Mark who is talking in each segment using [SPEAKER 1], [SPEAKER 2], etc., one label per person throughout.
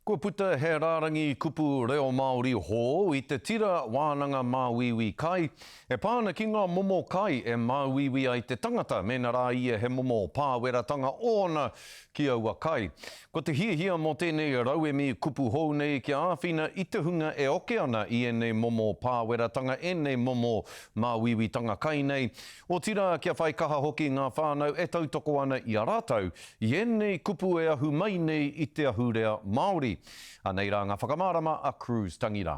[SPEAKER 1] Kua puta he rārangi kupu reo Māori hou i te tira wānanga māuiui kai, e pā ana ki ngā momo kai e māuiui ai te tangata mēnā rā ia he momo pāweratanga ōna ki aua kai. Ko te hiahia mō tēnei rauemi kupu hou nei kia āwhina i te hunga e oke ana i ēnei momo pāweratanga, ēnei momo māuiuitanga kai nei, otirā kia whai kaha hoki ngā whānau e tautoko ana i a rātou I ēnei kupu e ahu mai nei i te ahurea Māori. Anei rā ngā whakamārama a Cruz Tangirā.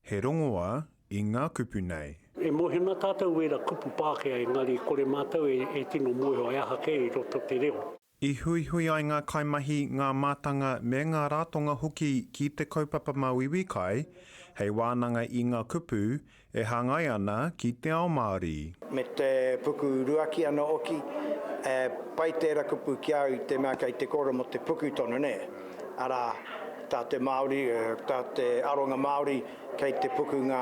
[SPEAKER 2] He rongoa i ngā kupu nei.
[SPEAKER 3] E mōhio ana tātou wēra kupu Pākehā engari kore mātou e tino mōhio he aha kē i roto te reo.
[SPEAKER 2] I huihui ai ngā kaimahi, ngā mātanga me ngā ratonga hoki ki te kaupapa Māuiui Kai hei wānanga i ngā kupu E hāngai ana ki te ao Māori.
[SPEAKER 4] Me te puku ruaki anō hoki. E pai tērā kupu ki a au i te mea kei te kōrero mō te puku tonu, nē. Arā, tā te Māori, tā te aronga Māori, kei te puku ngā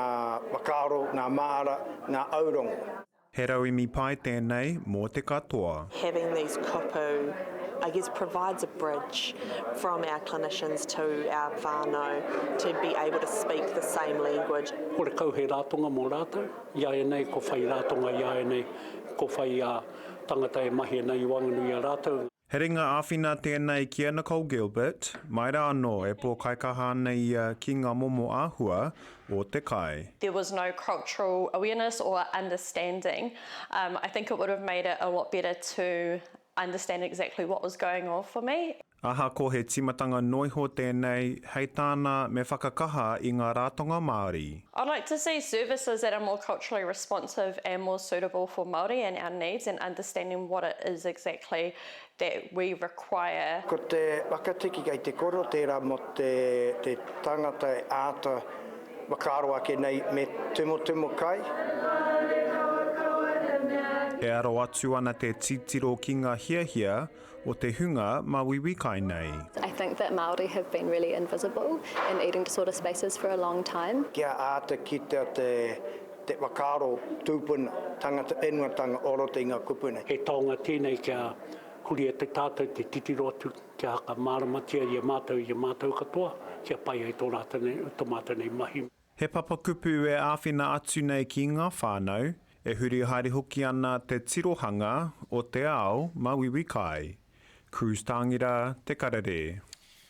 [SPEAKER 4] whakaaro, ngā māra, ngā aurongo.
[SPEAKER 2] He rauemi pai tēnei mō te katoa.
[SPEAKER 5] Having these kupu, I guess provides a bridge from our clinicians to our whānau to be able to speak the same language.
[SPEAKER 3] Horekau he ratonga mō rātou, iaianei ko whai ratonga iaianei ko whai tangata e mahi ana i waenganui i a rātou.
[SPEAKER 2] He ringa āwhina tēnei ki a Nicole Gilbert, mai rā anō e pōkaikaha ana ia ki ngā momo āhua o te kai.
[SPEAKER 6] There was no cultural awareness or understanding. I think it would have made it a lot better to understand exactly what was going on for me.
[SPEAKER 2] Ahakoa he tīmatanga noiho tēnei, hei tāna me whakakaha i ngā ratonga Māori.
[SPEAKER 6] I'd like to see services that are more culturally responsive and more suitable for Māori and our needs and understanding what it is exactly that we require.
[SPEAKER 4] Ko te whakatiki kei te koro tērā mō te tangata e āta whakaaro ake nei me tumotumo kai.
[SPEAKER 2] E aro atu ana te titiro ki ngā hiahia o te hunga māuiui kai nei.
[SPEAKER 7] I think that Māori have been really invisible in eating disorder spaces for a long time.
[SPEAKER 4] Kia āta kitea te te whakaaro tūpuna, tangata whenuatanga o roto i ngā kupu nei.
[SPEAKER 3] He taonga tēnei kia huri atu tātou te titiro atu, kia whakamāramatia i a mātou, i a mātou katoa, kia pai ai tō rātou nei, tō mātou nei mahi.
[SPEAKER 2] He papakupu e āwhina atu nei ki ngā whānau, e huri haere hoki ana te tirohanga o te ao māuiui kai. Cruz Tāngira, Te Karere.